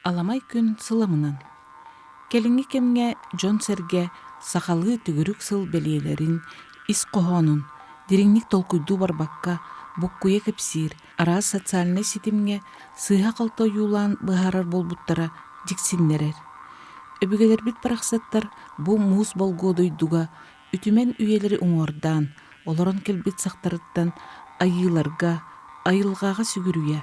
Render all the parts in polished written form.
Аламай күн сыламынан. Кэлиҥҥи кэмҥэ дьон-сэргэ сахалыы төгүрүк сыл бэлиэлэрин ис хоһоонун дириҥник толкуйдуу барбакка буккуйа кэпсиир, араас социальнай ситимҥэ сыыһа-халты ойуулаан быһаарар буолбуттара дьиксиннэрэр. Өбүгэлэрбит барахсаттар бу муус болгуо дойдуга үтүмэн үйэлэри уҥуордаан, олорон кэлбит сахтарыттан айыыларга, айылҕаҕа сүгүрүйэ,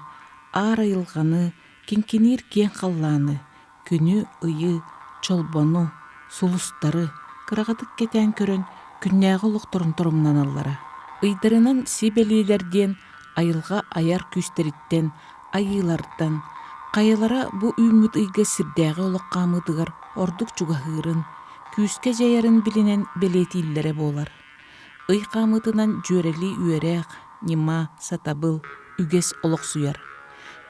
аар айылҕаны, киҥкиниир киэҥ халлааны, күнү, ыйы, чолбону, сулустары кыраҕытык кэтээн көрөн күннээҕи олохторун торумнаналлара. Ыйдарынан си бэлиэлэр диэн айылҕа айар күүстэриттэн, айыылартан, хайалара бу үүммүт ыйга сирдээҕи олох хаамыытыгар ордук чугаһыырын, күүскэ дьайарын билинэн бэлиэтииллэрэ буолар. Ый хаамыытынан дьүөрэлии үөрэх, ньыма, сатабыл, үгэс олохсуйар.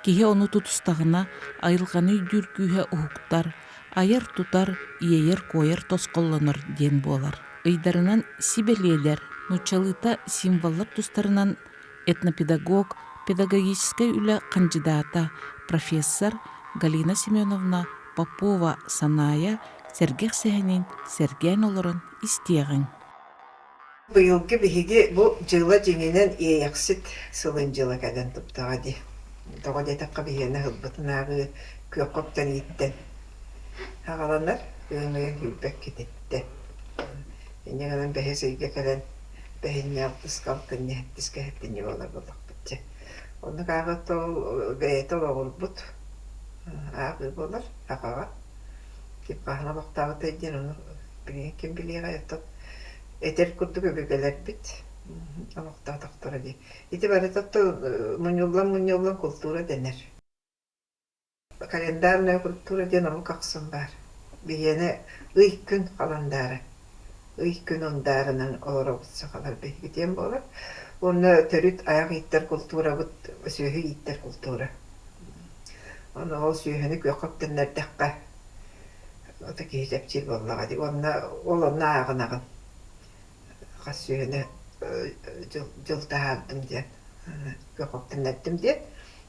Киһи ону тутустаҕына, айылҕаны өйдүүр күүһэ уһуктар, айар-тутар, иэйэр-куойар тосхоллонор диэн буолар. Ыйдарынан сибэлиэлэр, нууччалыыта символлар тустарынан этнопедагог, педагогическай үлэ хандьыдаата, профессор Галина Семеновна Попова-Санаайа сэргэх сэһэнин сэргээн олорон истиэҕиҥ. Быйылгы биһиги бу дьыла дьиҥинэн Иэйэхсит сылын дьыла кэлэн туттаҕа дии. Тоҕо диэтэххэ биһиэнэ ыһылбытын ааҕыы күөххэ үктэнииттэн аҕаланар, ыам ыйын сүүрбэккититтэн. Инньэ гынан бэһис ыйга кэлэн бэһинньэ алтыска алтынньы сэттискэ сэттинньи буолар буоллахпыт дьэ. Оннук ааҕыт ол бэйэтэ олоҕурбут ааҕыы буолар сахаҕа. Ким хаһан олохтообутай диэн ону билигин ким билиэҕэй оттон этэр курдук өбүгэлэрбит олохтоотохторо дии. Ити барыта мунньуллан-мунньуллан култуура дэнэр. Календарная культура диэн омук ахсын баар. Биһиэнэ ый-күн халандаара. Ый-күн ундаарынан олоробут сахалар биһиги диэн буолар. Уонна төрүт айах ииттэр култуурабыт сүөһү ииттэр култуура. Ону ол сүөһүнү күөххэ үктэннэрдэххэ ото киһи чэпчиир буоллаҕа дии. Уонна ол онно ааҕынаҕын. Хас сүөһүнү дьыл, дьыл таһаардым диэн, күөх үктэннэрдим диэн.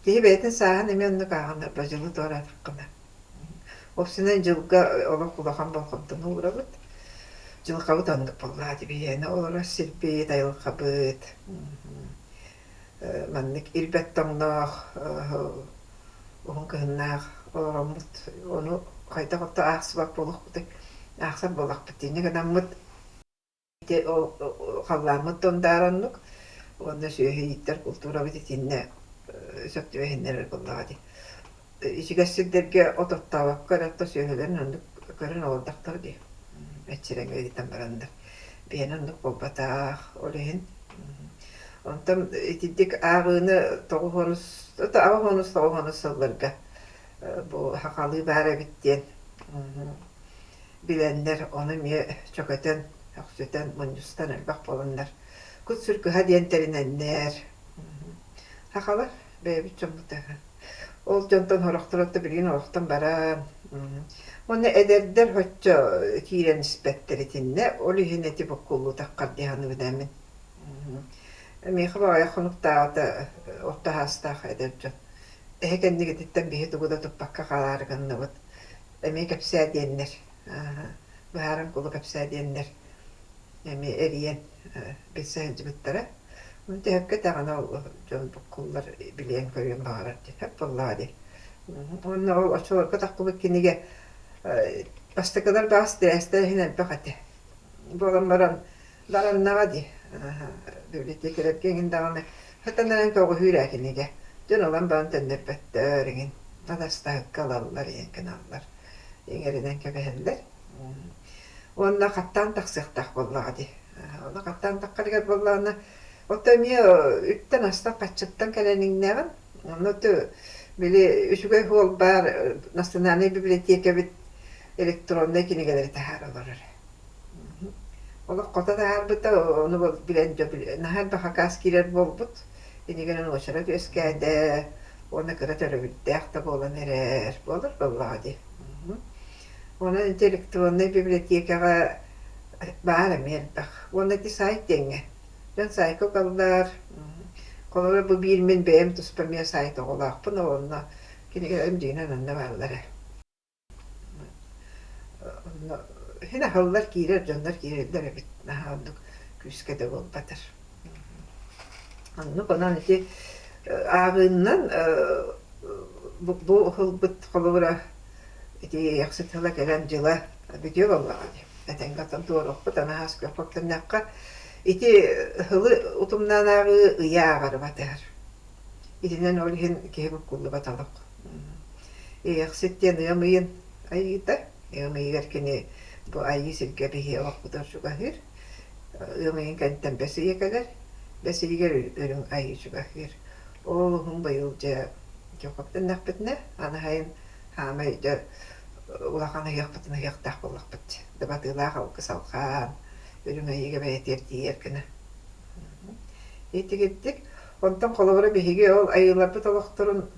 Киһи бэйэтин сааһын эмиэ оннук ааҕынар, дьылы туораатаххына. Опсунан дьылга олох улахан болҕомтону уурабыт. Дьылҕабыт оннук буоллаҕа дии биһиэнэ олорор сирбит, айылҕабыт. Маннык ирбэт тоҥноох, уһун кыһыннаах олороммут ону хайдах ото аахсыбат буолуохпутуй, аахсар буоллахпыт дии. Инньэ гынаммыт ити ол халлааммыт да ундаара оннук уонна сүөһү ииттэр култуурабыт итиннэ сөп түбэһиннэрэр буоллаҕа дии. Ичигэс сирдэргэ от оттообокко эрэ ото сүөһүлэрин оннук көрөн олордохторо дии. Мэччирэҥҥэ ыытан бараннар. Биһиэнэ оннук буолбатах. Ол иһин онтон итинник ааҕыыны тоҕус аҕыс 90 сылларга бу сахалыы баар эбит диэн билэннэр ону эмиэ чөкөтөн, өксөтөн, мунньустан элбэх буоланнар кут-сүр кыһа диэн тэринэннэр сахалар бэйэбит дьоммут Ол дьонтон сорохторо билигин олохтон баран уонна эдэрдэр соччо киирэн испэттэр итиннэ, ол иһин ити буккуллутаххар дии саныыбын мин. Миэхэ баҕайы хонуктааҕыта орто саастаах эдэр дьон эһэ кэннигититтэн биһи тугу да туппакка хаалаары гынныбыт, эмиэ кэпсээ диэннэр, быһааран кулу кэпсээ диэннэр эмиэ эрийэн билсэ сылдьыбыттара. Ону төһөккө даҕаны ол дьон буккуллар билиэн-көрүөн баҕарар дии сөп буоллаҕа дии. Уонна ол оччолорго таххыбыт кинигэ бастакылар баҕас тирээстэр иһин элбэх этэ. Буолан баран бараннаҕа дии. Библиотекаларга эҥин даҕаны сатан эрэн көҕүһүүр ээ кинигэ. Дьон ылан баран төннөрбөттөр эҥин. Атастаһыкка ылаллар, ийэн гыналлар. Иҥэринэн кэбиһэллэр. Уонна хаттаан тахсыахтаах буоллаҕа дии. Ону хаттаан таххарыгар буоллаҕына, ото эмиэ үттэн-астан, хаччыттан кэлэн иҥнэҕин. Онно били үчүгэй суол баар национальнай библиотекабыт электроннай кинигэлэри таһаара олорор. Олох хото таһаарбыта, ону билэн наһаа элбэх акаас киирэр буолбут. Кинигэнэн уочарат үөскээтэ уонна кыра төлөбүрдээх да буолан эрэр буолар буоллаҕа дии. Онон ити электроннай библиотекаҕа баар эмиэ элбэх. Уонна ити сайт диэҥҥэ. Дьон сайтка угаллар. Холобура, бу биир мин бэйэм туспа эмиэ сайт оҕолоохпун, онно кинигэлэрим дьиҥинэн онно бааллар ээ. Син аһыллар киирэр дьоннор киирэллэр эбит. Наһаа оннук күүскэ да буолбатар. Оннук онон ити ааҕыыннан бу ылбыт холобура ити Иэйэхсит тыла кэлэн дьыла бүтүө буоллаҕа дии. Этэҥҥэ оттон туоруохпут, аны аас күөххэ үктэннэххэ ити һылы утумнаан ааҕыы ыйа ааҕары батыһар. Итинэн ол иһин киһи буккуллубат олох. Иэйэхсит диэн ыам ыйын айыыта. Ыам ыйыгар кини бу айыы сиргэ биһиги олохпутугар чугаһыыр. Ыам ыйын кэнниттэн бэс ыйа кэлэр. Бэс ыйыгар үрүҥ айыы чугаһыыр. Ол уһун быйыл дьэ дьокуоптаннахпытына, аны сайын хаамай дьэ улахан ыһыахпытын ыһыахтаах буоллахпыт. Дабатыылаах алгыс алҕаан, үрүҥ айыыга бэйэтигэр тиийэр гына. Итигирдик. Онтон холобура биһиги ол айыыларбыт олохторун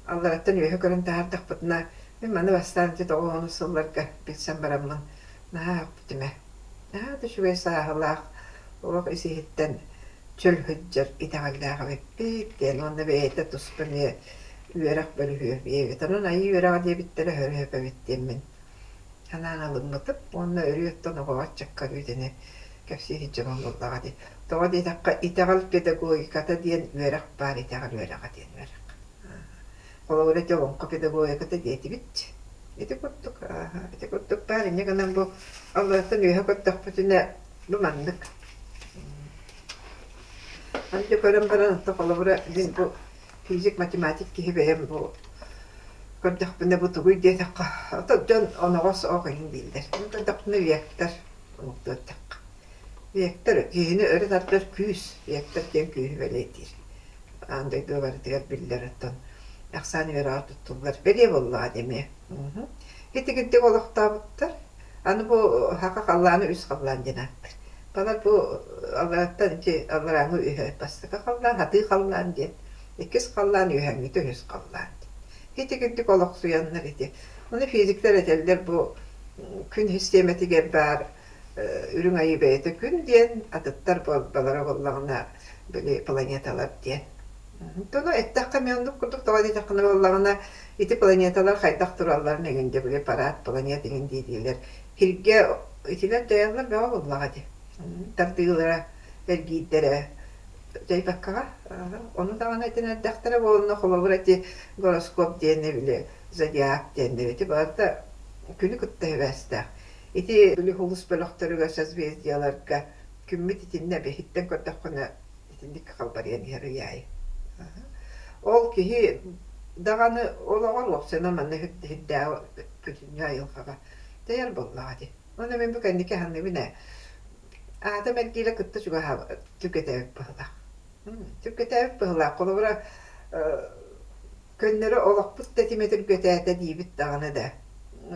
аллараттан үөһэ көрөн таһаардахпытына, мин маны бастаан ити 90 сылларга билсэн бараммын наһаа өхпүтүм ээ. Наһаа да үчүгэй сааһылаах, олох ис-иһиттэн чөл сылдьар итэҕэллээх эбиппит диэн уонна бэйэтэ туспа эмиэ үөрэх бөлүһүөпүйэ эбит. Онон айыы үөрэҕэ диэбиттэрэ өһөрө эбит диэммин санаан ылыммытым уонна өрүү оттон оҕоҕо ыччакка өрүүтүнү кэпсии сылдьабын буоллаҕа дии. Тоҕо диэтэххэ итэҕэл педагогиката диэн үөрэх баар итэҕэл үөрэҕэ диэн үөрэх. Холобура ити олоҥхо педагогиката диэтибит. Ити курдук, ити курдук баар. Инньэ гынан бу аллараттан үөһэ көрдөхпүтүнэ бу маннык. Аны дьэ көрөн баран оттон холобура мин бу физик, математик киһи бэйэм бу көрдөхпүнэ бу тугуй диэтэххэ, ото дьон оноҕос оох иһин дииллэр. Мин көрдөхпүнэ вектор омуктуу эттэххэ. Вектор киһини өрө тардар күүс, вектор диэн күүһү бэлиэтиир. Аан дойду барытыгар биллэр оттон ахсаан үөрэҕэр туттуллар бэлиэ буоллаҕа дии эмиэ. Итигирдик олохтообуттар. Аны бу саха халлааны үс халлаан диэн ааттыыр. Балар бу аллараттан ити алларааҥҥы үһэ бастакы халлаан, хатыы халлаан диэн, иккис халлаан үөһээҥҥитэ үһүс халлаан диэн. Итигирдик олохсуйаннар ити. Ону физиктэр этэллэр бу күн систиэмэтигэр баар үрүҥ айыы бэйэтэ күн диэн, атыттар балара буоллаҕына били планеталар диэн. Тону эттэххэ эмиэ оннук курдук тоҕо диэтэххинэ буоллаҕына ити планеталар хайдах туралларын эҥин дьэ били парад планет эҥин дииллэр. Сиргэ итилэр дьайаллар бөҕө буоллаҕа дии. Тардыылара, эргиирдэрэ дьайбаккаҕа. Ону даҕаны этэн эрдэхтэрэ буолунна холобура ити гороскоп диэни били зодиак диэннэр ити барыта күнү кытта сибээстээх. Ити били сулус бөлөхтөрүгэр созвездиеларга күммүт итиннэ биһиттэн көрдөххүнэ итинник халбарыйан иһэр ыйаайы. Ол киһи даҕаны олоҕор уопсайынан манна сирдээҕи бүтүннүү айылҕаҕа тэйэр буоллаҕа дии. Уонна мин бу кэнники саныыбын ээ, аатым эргиирэ кытта чугаһаабыт түргэтээбит быһыылаах. Түргэтээбит быһыылаах. Холобура, көннөрү олохпут тэтимэ түргэтээтэ диибит даҕаны да.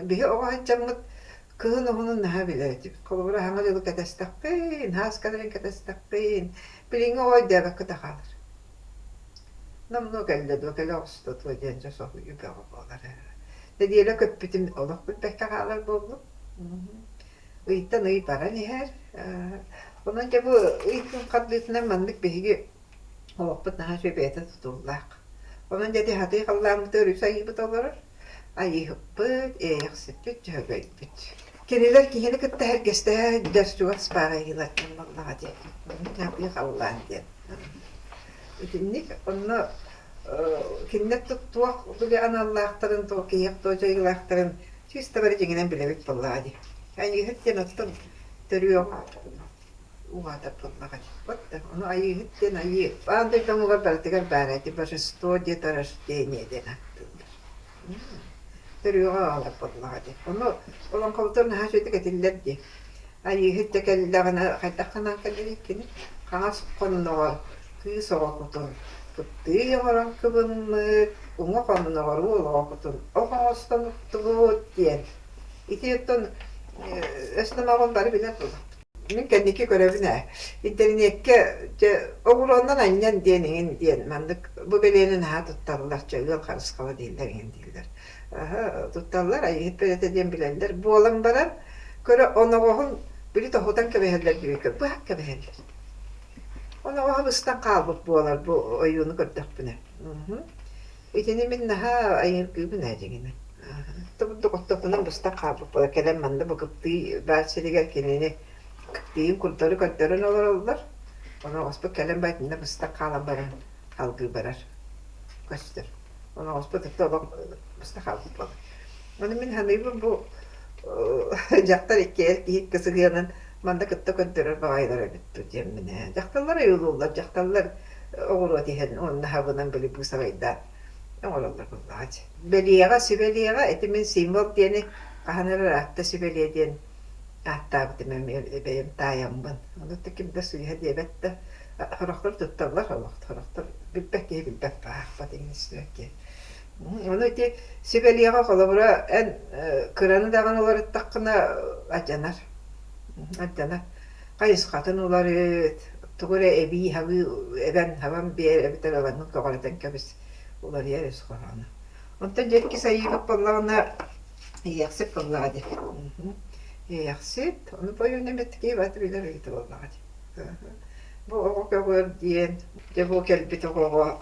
Биһи оҕо сылдьаммыт кыһын уһунун наһаа билэр этибит. Холобура, саҥа дьылы кэтэстэхпин, хаас кэлэрин кэтэстэхпин, билиҥҥи оҕо өйдөөбөккө да хаалар. Номнуо кэллэ дуо, кэлэ оҕуста дуо диэн дьэ соһуйуу бөҕө буолар. Нэдиэлэ көппүтүм олох билбэккэ хаалар буоллум. Ыйтан ый баран иһэр. Онон дьэ бу ый күн хардыытынан маннык биһиги олохпут наһаа үчүгэй бэйэтэ тутуллаах. Онон дьэ ити хатыы халлааммытыгар үс айыыбыт олорор. Айыыһыппыт, Иэйэхсиппит, Дьөһөгөйбүт. Кинилэр киһини кытта сэргэстэһэ сылдьар чугас баар айыылар диэн буоллаҕа дии. Хатыы халлаан диэн. Итинник онно кинилэр туох били аналлаахтарын, туох киһиэх туох дьайыылаахтарын чисто бары дьиҥинэн билэбит буоллаҕа дии. Айыыһыт диэн оттон төрүөҕү угаатар буоллаҕа дии. Вот да, ону айыыһыт диэн айыы. Аан дойду омугар барытыгар баар эти божество деторождение диэн ааттыыллар. Төрүөҕү аҕалар буоллаҕа дии. Ону олоҥхобутугар наһаа үчүгэйдик этиллэр дии. Айыыһыт да кэллэҕинэ хайдах гынан кэлэрий кини? Хаҥас хонноҕор кыыс оҕо кутун кыптыый оҥорон кыбыммыт, уҥа хонноҕор уол оҕо кутун ох оҥостон уктубут диэн. Ити оттон өс номоҕун бары билэр буоллахпыт. Мин кэнники көрөбүн ээ, интэриниэккэ дьэ оҕуруоннан анньан диэн иҥин диэн маннык бу бэлиэни наһаа тутталлар, чэ ыал харысхала дииллэр иҥин дииллэр. Аһа тутталлар, айыыһыт бэлиэтэ диэн билэллэр. Буолан баран көрө оноҕоһун били тоһутан кэбиһэллэр диэбиккэ быһан кэбиһэллэр. Оноҕоһо быстан хаалбыт буолар бу ойууну көрдөхпүнэ. Итини мин наһаа айыыргыыбын ээ дьиҥинэн. курдук ортотунан быстах хаалбыт буола кэлэн манна бу кыптыый баар сиригэр кинини кыптыйын курдары көрдөрөн олороллор. Оноҕоспут кэлэн байтында быстах хаалан баран салгыы барар көстөр. Оноҕоспут өттө олох быстах хаалбыт буолар. Ону мин саныыбын бу дьахтар икки эр киһи икки сыһыанын манна кытта көрдөрөр баҕайылар эбит дуу диэммин ээ. Дьахталлар ойуулууллар, дьахталлар оҕуруот иһэн уонна хабынан били быысабайдаан оҥороллор буоллаҕа дии. Бэлиэҕэ, сүбэлиэҕэ ити мин символ диэни хаһан эрэ ыраатта сүбэлиэ диэн ааттаабытым эмиэ бэйэм таайаммын. Ону да ким да сыыһа диэбэт да сорохтор тутталлар олох сорохтор билбэт киһи билбэт баахпат иҥнистибэт киһи. Ону ити сүбэлиэҕэ холобура эн кыраны даҕаны уларыттаххына алдьанар. Алдьанар. Хайысхатын уларыт, тугу эрэ эбии-хабыы эбэн-хабан биэр эбэтэр ылаҥҥын көҕүрэтэн кэбис уларыйар ис хоһооно. Онтон дьэ иккис айыыбыт буоллаҕына Иэйэхсит буоллаҕа дии. Иэйэхсит, ону бойуун эмиэ бат билэр ыйыта буоллаҕа дии. Бу оҕо көҕүөр диэн, дьэ бу кэлбит оҕоҕо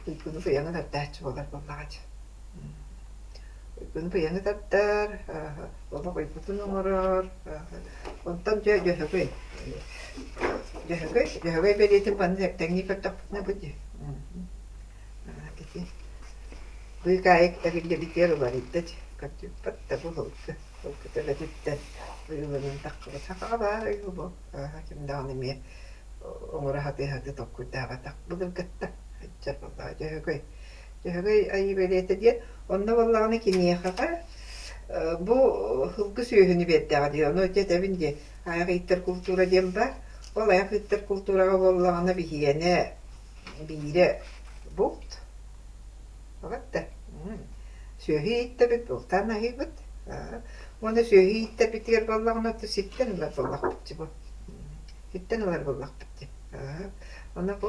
уйгуну быйаҥы тардааччы буолар буоллаҕа дии. Уйгуну быйаҥы тардар, олох уйгутун оҥорор. Онтон дьэ Дьөһөгөй. Дьөһөгөй, Дьөһөгөй бэлиэтин манна тэҥнии көрдөхпүтүнэ бу дии. Ити быыкаайык эбиллибитигэр уларыйда дии, көрдүүппэт да бу һылгы, һылгы төбөтүттэн ойууланан таххыбыт сахаҕа баар ойуу бу ким даҕаны эмиэ оҥоро сатыы-сатыы толкуйдаабатах былыргыттан сылдьар буоллаҕа Дьөһөгөй. Дьөһөгөй айыы бэлиэтэ диэн онно буоллаҕына киниэхэҕэ бу һылгы сүөһүнү биэрдэҕэ дии ону ити этэбин дии айах ииттэр култуура диэн баар ол айах ииттэр култуураҕа буоллаҕына биһиэнэ Биирэ булт, балатта сүөһү ииттэбит, бултаан аһыыбыт. Уонна сүөһү ииттэрбитигэр буоллаҕына сиртэн ылар буоллахпыт дии бу. Сиртэн ылар буоллахпыт дии. Онно бу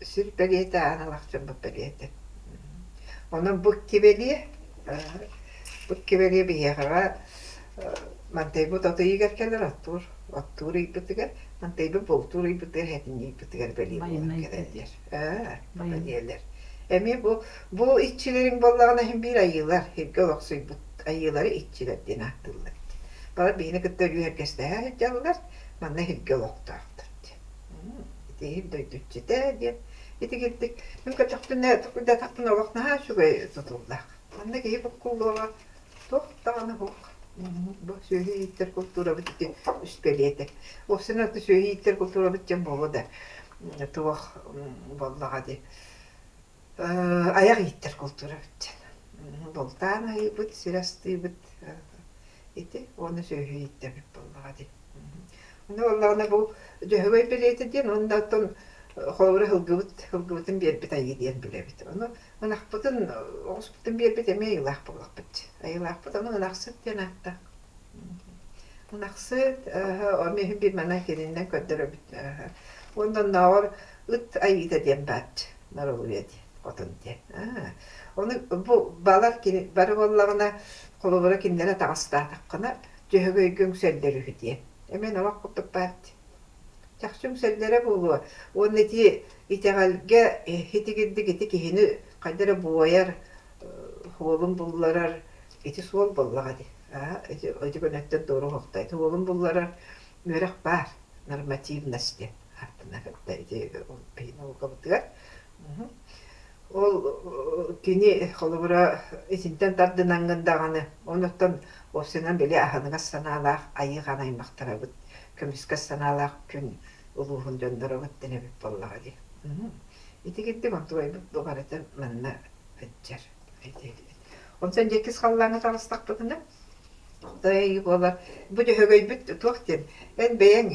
сир бэлиэтэ аан алахчыммыт бэлиэтэ. Онон бу икки бэлиэ, бу икки бэлиэ биһиэхэҕэ мантайбыт от ыйыгар кэлэр оттуур оттуур ыйбытыгар Мантайбыт бултуур ыйбытыгар хэтинньийбитигэр бэлиэ буолан кэлэллэр. Ээ, бэлиэлэр. Эмиэ бу бу иччилэриҥ буоллаҕына иһин биир айыылар, сиргэ олохсуйбут айыылары иччилэр диэн ааттыыллар. Балар биһини кытта өрүү сэргэстэһэ сылдьаллар, манна сиргэ олохтоохтор диэн. Ити иһин дойду иччитэ диэн итигирдик мин көтөхпүнэ тукуйдатахпына олох наһаа үчүгэй тутуллаах. Манна киһи буккуллуоҕа Туох даҕаны суох. Бу сүөһү ииттэр култуурабыт ити үс бэлиэтэ. Уопсайынан ити сүөһү ииттэр култуурабыт диэн буолуо да туох буоллаҕа дии айах ииттэр култуурабыт диэн. Бултаан аһыыбыт, сир астыыбыт ити уонна сүөһү ииттэбит буоллаҕа дии. Онно буоллаҕына бу Дьөһөгөй бэлиэтэ диэн уонна оттон холобура һылгыбыт һылгыбытын биэрбит айыы диэн билэбит. Ону Ынахпытын, оҕуспутун биэрбит эмиэ айылаах буоллахпыт. Айылаахпыт ону ынахсыт диэн ааттаах. Ынахсыт, эмиэ иһин биир манан кининэн көрдөрөбүт. Уонна оннооҕор ыт айыыта диэн бааччы, норуолуйа диэн, хотун диэн. Ону бу балар кини бары буоллаҕына, холобура кинилэри атаҕастаатаххына, Дьөһөгөйгө үҥсэллэр үһү диэн. Эмиэ номох курдук баар дии. Чахчы үҥсэллэрэ буолуо. Уонна ити итэҕэлгэ итигирдик ити киһини хайда эрэ буойар, суолун булларар ити суол буоллаҕа дии. Ити ити көнөттөн туора уһуохта. Ити уолун булларар үөрэх баар, нормативность диэн ааттанар ити наукабытыгар. Ол кини холобура итинтэн тардынаҥҥын даҕаны, онуттан уопсайынан били аһыныгас санаалаах айыы-хаан аймахтарабыт, көмүскэс санаалаах күн улууһун дьонноробут дэнэбит буоллаҕа дии. Итигирдик онтугайбыт бу барыта манна сылдьар. Онтон дьэкис халлааҥҥа таҕыстахпытына, Құдай буолар, бу Дьөһөгөйбүт туох диэн, эн бэйэҥ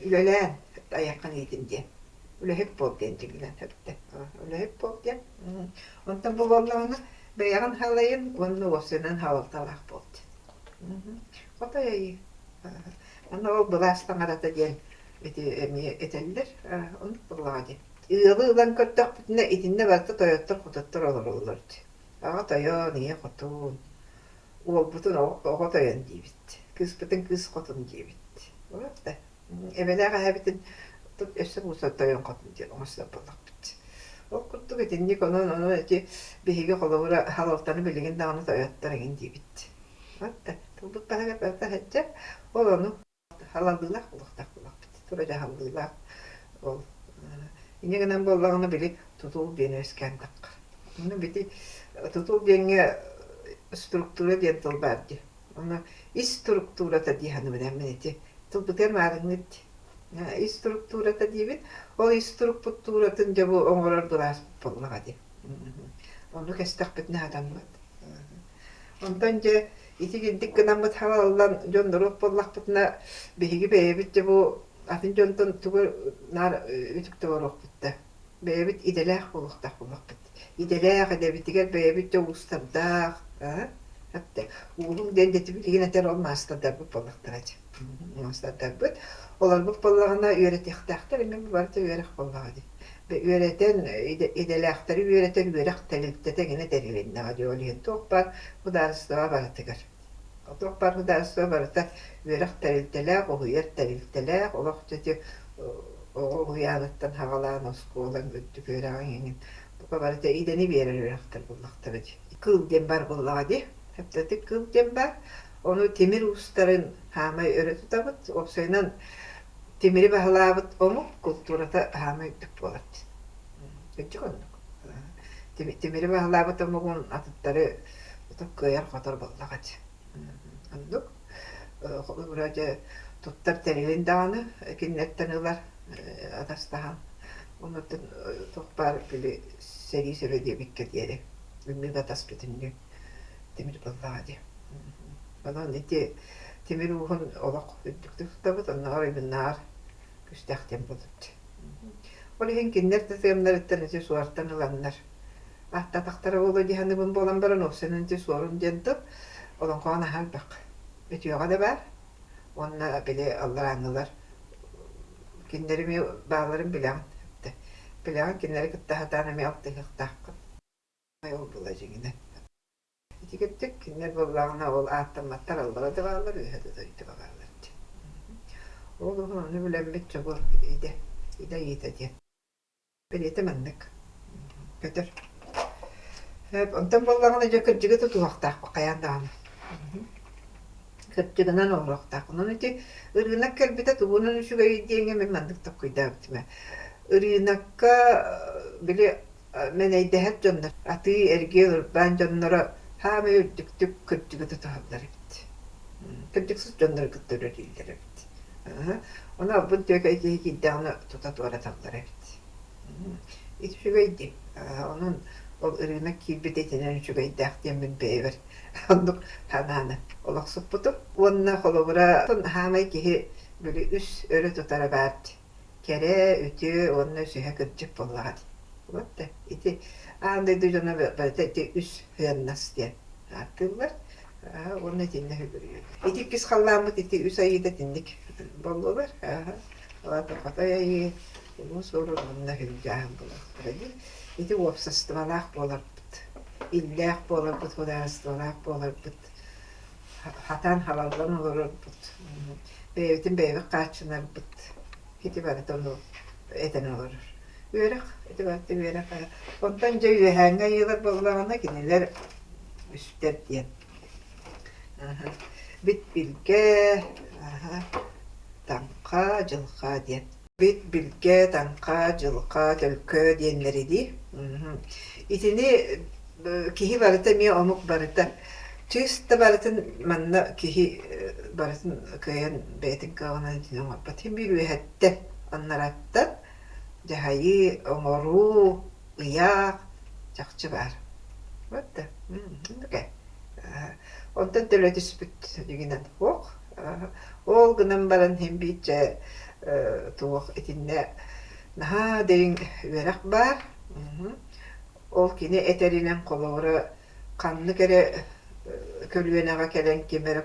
үлэлээн айаххын иитин диэн. Үлэһит буол диэн дьиҥинэн эбитэ. Үлэһит буол диэн. Онтон бу буоллаҕына бэйэҕин халайын уонна уопсайынан халалталаах буол диэн. Хотой айыы. Аны ол былаас таҥарата диэн ити эмиэ этэллэр. Оннук буоллаҕа дии. Ыалы ылан көрдөхпүтүнэ итиннэ барыта тойоттор-хототтор олороллор дии. Аҕа тойон, ийэ хотун, уолбутун оҕо тойон диибит, кыыспытын кыыс хотун диибит. Вот да. Эбэлээх эһэбитин өссө муусар тойон хотун диэн оҥостор буоллахпыт. Ол курдук итинник онон онон ити биһиги холобура халалтаны билигин даҕаны тойоттор эҥин диибит. Атта тылбыт таһыгар барыта сылдьар. Ол ону халаллыылаах буолуохтаах буоллахпыт. Тура дьаһаллыылаах ол. Инньэ гынан буоллаҕына били тутул диэн үөскээн таххар. Ону бити тутул диэҥҥэ структура диэн тыл баар дии. Ону ис структурата дии саныыбын мин ити. Тылбытыгар маарыҥныыр дии. Ис структурата диибит. Ол ис структуратын дьэ бу оҥорор былааспыт буоллаҕа дии. Ону кэстэхпитинэ сатаммат. Онтон дьэ итигирдик гынаммыт халаллан дьон-норуот буоллахпытына биһиги бэйэбит дьэ бу атын дьонтон тугу наар үтүктэ олоруохпут да бэйэбит идэлээх буолуохтаах буоллахпыт. Идэлээх идэбитигэр бэйэбит дьэ уустардаах эптэ уулуҥ диэн дьэ билигин этэр ол маастардарбыт буоллахтара дьэ маастардарбыт олорбут буоллаҕына үөрэтиэхтээхтэр эмиэ барыта үөрэх буоллаҕа дии үөрэтэн идэлээхтэри үөрэтэр үөрэх тэрилтэтэ гинэ тэрилиннэҕэ дии ол иһин туох баар судаарыстыба барытыгар туох баар судаарыстыба барыта үөрэх тэрилтэлээх уһуйар тэрилтэлээх олох ити оҕо уһуйааныттан саҕалаан оскуолаҥ үрдүк үөрэҕиҥ иҥин бука барыта идэни биэрэр үөрэхтэр буллахтара дии кыыл диэн бар буоллаҕа дии Эптэтик кыыл диэн баар ону тимир уустарын хаамай өрө тутабыт уопсайынан тимири баһылаабыт омук култуурата хаамай үрдүк буолар Кырдьык оннук. Тимири баһылаабыт омугун атыттары кыайар-хотор буоллаҕа дии. Оннук. Холобура дьэ туттар тэрилин даҕаны кинилэртэн ылар атастаһан. Онуттан туох баар били сэрии сэбэ диэбиккэ диэри үҥүү батас бүтүннүү тимир буоллаҕа дии. Онон ити тимир ууһун олох үрдүктүк тутабыт, оннооҕор уйгуннааҕар күүстээх диэн буолбут. Ол иһин кинилэр да сыамнарыттан ити суортан ыланнар ааттаатахтара буолуо дии саныыбын буолан баран уопсайынан ити суорун диэн тыл олоҥхоҕо наһаа элбэх. Үтүөҕэ да баар уонна били алларааҥҥылар кинилэри эмиэ бааларын билэҕин. Билэҕин кинилэри кытта сатаан эмиэ алтыһыахтааххын. Ол була дьиҥинэн. Итигирдик кинилэр буоллаҕына ол ааттамматтар аллара да бааллар, үөһэ да дойдуга бааллар дии. Ол уһун ону билэммит чобу идэ, идэ ыйыта диэн. Бэлиэтэ маннык. Көтөр. Онтон буоллаҕына дьэ кырдьыгы тутуһуохтаахпыт хайаан даҕаны. Кырдьыгынан олоруохтаах. Онон ити ырыынак кэлбитэ тугунан үчүгэй диэҥҥэ мин маннык толкуйдаабытым ээ. Ырыынакка били мэнэйдэһэр дьоннор, атыы-эргиэн урбаан дьонноро саамай үрдүктүк кырдьыгы тутуһаллар эбит. Кырдьыксыт дьоннору кытта үлэлииллэр эбит. Ону албын түөкэй киһи киирдэҕинэ тута туораталлар эбит. Үчүгэй дии. Онон ол ырыынак киирбит итинэн үчүгэйдээх диэммин бэйэбэр оннук санааны олохсуппутум. Уонна холобура хаамай киһи били үс өрө тутара баар дии. Кэрэ, үтүө уонна сүһэ кырдьык буоллаҕа дии. Вот да ити аан дойду дьоно барыта ити үс сыаннас диэн ааттыыллар. Уонна итиннэ сүгүрүйэр. Ити иккис халлааммыт ити үс айыыта итинник буоллулар. Ол хотой айыы, улуу суорун уонна хүлдьээһин буолуохтара дии. Ити уопсастыбалаах буоларбыт, иллээх буоларбыт, судаарыстыбалаах буоларбыт, хатаан халаллан олорорбут, бэйэбитин бэйэбит хааччынарбыт ити барыта ону этэн олорор. Үөрэх, ити барыта үөрэх. Онтон дьэ үөһээҥҥи айыылар буоллаҕына кинилэр үстэр диэн. Бит билгэ, таҥха, дьылха диэн. Бит билгэ, таҥха, дьылха, төлкө диэннэри дии. Итини киһи барыта эмиэ омук барыта чыыс да барытын манна киһи барытын кыайан бэйэтин кыаҕынан итини оҥорбот. Син биир үөһэттэн, аннараттан дьаһайыы, оҥоруу, ыйаах чахчы баар. Вот да. Онтон төлө түспүт дьиҥинэн суох. Ол гынан баран син биир дьэ туох итиннэ наһаа дириҥ үөрэх баар. Ол кини этэринэн холобура ханнык эрэ көлүөнэҕэ кэлэн ким эрэ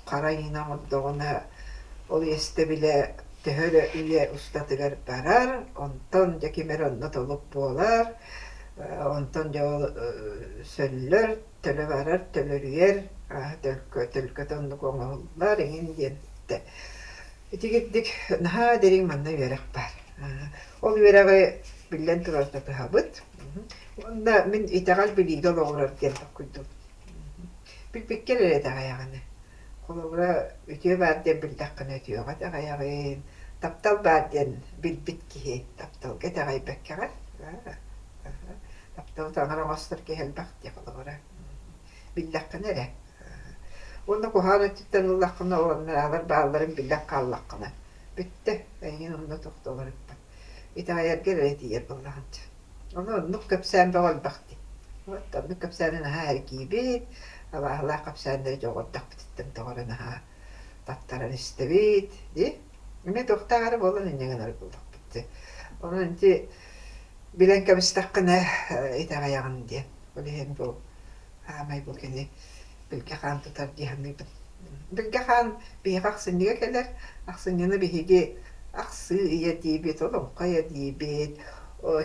хара айыыны оҥордоҕуна ол иэстэбилэ төһө эрэ үйэ устатыгар барар, онтон дьэ ким эрэ онно толук буолар, онтон дьэ ол сөллөр, төлө барар, төлөрүйэр, төлкө, төлкөтө оннук оҥоһуллар эҥин диэн Итигирдик наһаа дириҥ манна үөрэх баар. Ол үөрэҕи Биллэн турар тутуһабыт. Уонна мин итэҕэл билиигэ олоҕурар диэн толкуйдуубун. Билбиккэр эрэ итэҕэйэҕин. Холобура, үтүө баар диэн билдэххинэ үтүөҕэ итэҕэйэҕин, таптал баар диэн билбит киһи тапталга итэҕэйбэккэҕин, тапталы таҥара оҥостор киһи элбэх дии холобура. Биллэххинэ эрэ. Уонна куһаҕан өттүттэн ыллаххына, ол аннараалар баалларын билэн хааллаххына, бүттэ, эйигин онно тохтолоруттан. Итэҕэйэргэ эрэ тиийэр буоллаҕын дьэ. Ону оннук кэпсээн бөҕө элбэх дии. Вот оннук кэпсээни наһаа эргийбит, абааһылаах кэпсээннэри дьоҕурдахпытыттан тоҕо эрэ наһаа таттаран истэбит дии. Эмиэ туохтаах эрэ буолан инньэ гынар буоллахпыт дии. Онон ити билэн кэбистэххинэ итэҕэйэҕин диэн. Ол иһин бу хаамай бу кини Билгэ хаан тутар дии саныыбын. Билгэ хаан биһиэхэ ахсынньыга кэлэр. Ахсынньыны биһиги ахсыы ыйа диибит, олоҥхо ыйа диибит.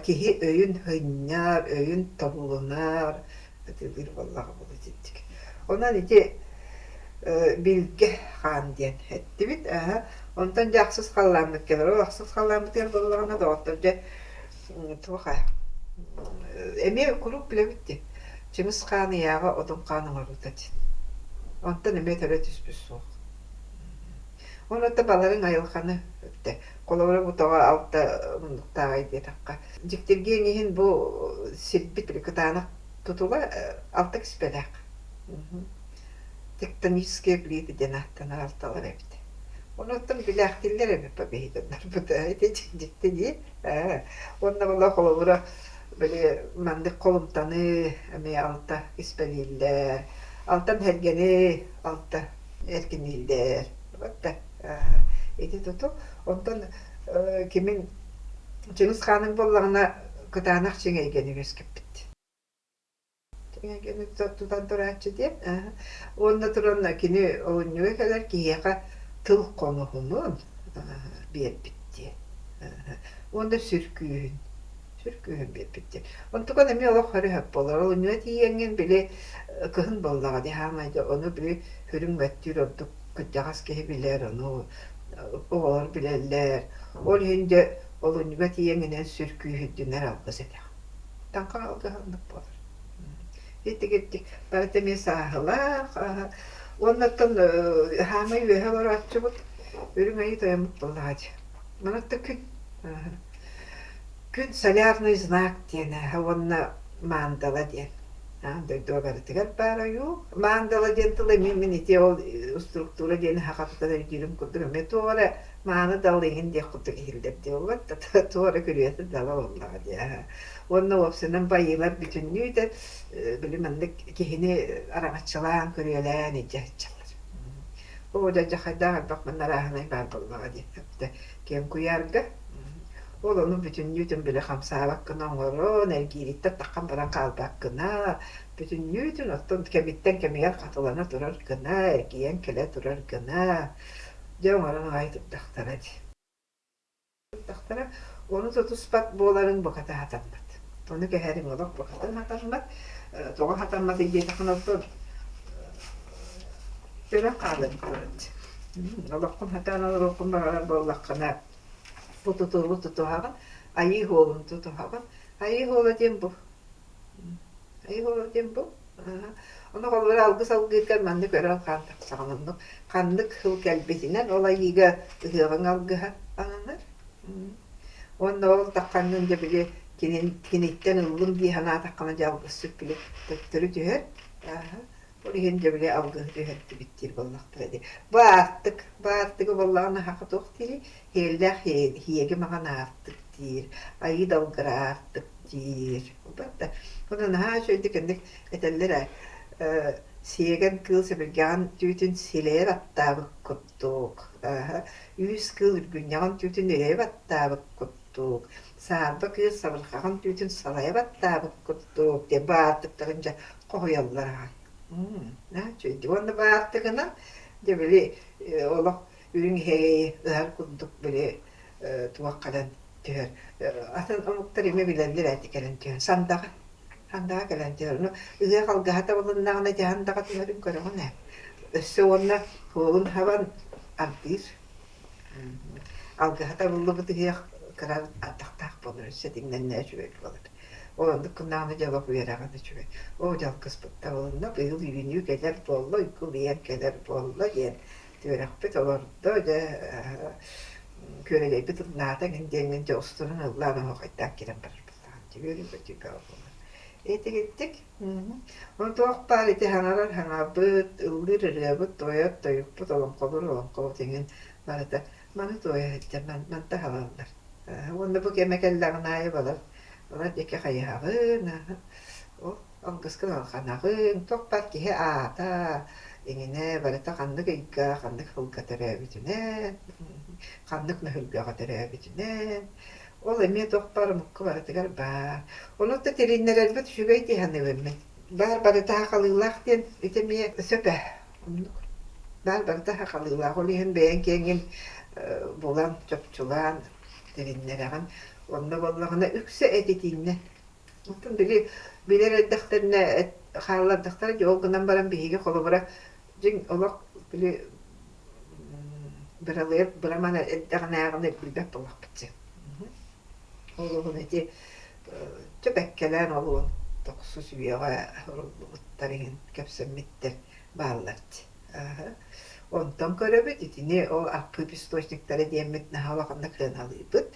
Киһи өйүн һынньар, өйүн тобулунар, ытылыыр буоллаҕа буолуо итинник. Онон ити билгэ хаан диэн эттибит. Онтон дьэ ахсыс халлааммыт кэлэр. Ол ахсыс халлааммытыгар буоллаҕына доҕоттор дьэ туох эмиэ куруук билэбит дии. Чыҥыс Хаан ыйааҕа Одун Хаан оҥорбута диэн. Онтон эмиэ төлө түспүт суох. Онуота баларыҥ айылҕаны өттө. Холобура бу тоҕо алта муннуктааҕый диэтэххэ. Дьиктиргиэҥ иһин бу сирбит кытаанах тутула алта киспэлээх. Тектонические плиты диэн ааттанар алталар эбит. Онуоттан билээхтииллэр эбит победителлэрбит. Ити дьикти дии. Уонна була холобура били маннык холумтаны эмиэ алта испэлииллэр, алтан сэргэни алта эркиннииллэр. Вот ити туту. Онтон кимин Чыҥыс Хааныҥ буоллаҕына кытаанах чиҥ эйгэни үөскэппит. Эйгэни тутан турааччы диэн. Уонна туран кини олунньуга кэлэр киһиэхэ тыл хомуһунун биэрбит диэн. Уонна сүр күүһүн сүр күүһүн биэрбит диэн. Онтукан эмиэ олох хөрү-хөп буолар. Олунньуга тиийэҥҥин били кыһын буоллаҕа дии хаамай ону били үрүҥ мөттүүр ордук кырдьаҕас киһи билэр, ону оҕолор билэллэр. Ол иһин дьэ олунньуга тиийэҥҥинэн сүр күүһүрдүнэр алгыс этэх. Таҥха алгыһа оннук буолар. Итигирдик барыта эмиэ сааһылаах. Уонна оттон хаамай үөһэ олорооччубут үрүҥ айыы тойоммут буоллаҕа дии. Манна күн күн солярный знак диэн уонна мандала диэн аан дойдуга барытыгар баар ойуу. Мандала диэн тыл эмиэ мин ити ол структура диэни сахатытан өйдүүрүм курдук эмиэ туох эрэ мааны дал иҥин диэх курдук иһиллэр дии буолбат да туох эрэ күрүөтэ дала буоллаҕа дии Уонна уопсайынан байыылар бүтүннүү да били маннык киһини араҥаччылаан, көрүөлээн илдьэ сылдьаллар. Оо, дьэ, дьахайдаах элбэх манна арааһынай баар буоллаҕа дии киэҥ куйаарга. Ол ону бүтүннүүтүн били хамсаабаккына оҥорон, эргиириттэн таххан баран хаалбаккына, бүтүннүүтүн оттон кэмиттэн кэмигэр хатылана турар гына, эргийэн кэлэ турар гына, дьэ оҥорон аҕай турдахтара дии. Турдахтара, ону тутуспат буоларыҥ буката хатаммат. Ону кэһэриҥ олох букатын хатаммат. Тоҕо хатамматый диэтэххинэ оттон өлөн хаалыаҥ турар. Олоххун хатаан олоруоххун баҕарар буоллаххына, бу тутулу тутуһаҕын, айыы суолун тутуһаҕын. Айыы суола диэн бу. Айыы суола диэн бу. Ону холобура алгыс алгыыргар маннык өрө хаан тахсаҕын оннук ханнык сыл кэлбитинэн ол айыыга ыһыаҕыҥ алгыһа ананар. Уонна ол таххаҥҥын дьэ били киниттэн ыллым дии санаатаххына дьэ алгысчыт били төттөрү түһэр. Ол иһин дьэ били алгыһы түһэрдибит диир буоллахтара дии. Бу аартык, бу аартыгы буоллаҕына саха туох диирий? Иэллээх иэги маҕан аартык диир, айыы далгыра аартык диир. Албатта. Ону наһаа үчүгэйдик инник этэллэр ээ, сиэгэн кыыл сэбиргэҕин түүтүн силэйэ баттаабыт курдук, үүс кыыл үргүнньэҕин түүтүн үрэйэ баттаабыт курдук, саарба кыыл сабырҕаҕын түүтүн салайа баттаабыт курдук диэн бу аартыктарын дьэ хоһуйаллар аҕай. Наһаа үчүгэйдик. Уонна бу аартыгынан дьэ били олох үрүҥ иһэйи ыһар курдук били туох кэлэн түһэр. Атын омуктар эмиэ билэллэр эти кэлэн түһэн. Сандаҕа. Сандаҕа кэлэн түһэр. Ону ыһыах алгаһа табылыннаҕына ити сандаҕа түһэрин көрөҕүн ээ. Өссө уонна суолун хабан ардыыр. Алгаһа табыллыбыт ыһыах кыра ардахтаах. буолар, сэтиҥнэннэ үчүгэй буолар. Ол оннук гыннаҕына дьэ олох үөрэҕин үчүгэй. Оо, дьалкыспыт табылынна, быйыл үүнүү кэлэр буолла, уйгу-быйаҥ кэлэр буолла диэн түөрэхпит олордо, дьэ күөрэгэйбит ыллаата эҥин диэҥҥин дьэ устунан ыллаан оһуохайдаан киирэн барар буоллаҕын дии, үөрүү-көтүү бөҕө буолар. Итигиттик Ону туох баар ити хаҥарар хаҥабыт, ыллыыр ырыабыт, туойар тойукпут, олоҥхолуур олоҥхобут иҥин барыта маны туойа сылдьар, манта аһалаллар. Уонна бу кэмэ кэллэҕин аайы балар балар диэки хайыһаҕын, ол алгыскын алҕанаҕын, туох баар киһи аата, иҥинэ барыта ханнык ыйга, ханнык сылга төрөөбүтүнэн, ханнык мөһүлгэҕэ төрөөбүтүнэн, ол эмиэ туох баар омукка барытыгар баар. Ону да тилиннэрэрбит үчүгэй дии саныыбын мин. Баар барыта сахалыылаах диэн ити эмиэ сөп ээ. Оннук. Баар барыта сахалыылаах. Ол иһин бэйэҥ киэҥҥин булан, чопчулаан тилиннэрэҕин. Онно буоллаҕына үксэ этитииннэ. Оттон били билэр эрдэхтэринэ хааллардахтара дии, ол гынан баран биһиги холобура дьиҥ олох били быралыйар быраман эрдэҕинээҕини билбэт буоллахпыт дии. Ол уһун ити чөпөккөлөөн олуон тохсус үйэҕэ суруллубуттар иһин кэпсэммиттэр бааллар дии. Онтон көрөбүт итини ол архыып источниктара диэммит наһаа улаханнык сыаналыыбыт.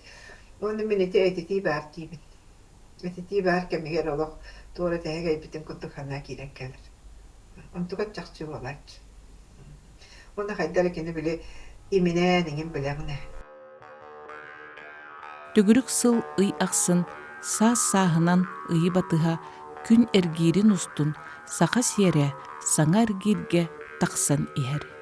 Уонна мин ити этитии баар диибин. Этитии баар кэмигэр олох туора тэһэ кэйбитин курдук санаа киирэн кэлэр. Онтугар чахчы буолааччы. Уонна хайда эрэ кини били иминээн иҥин билэҕин ээ. Төгүрүк сыл ый ахсын саас-сааһынан ыйы батыһа күн эргиирин устун саха сиэрэ саҥа эргииргэ тахсан иһэр.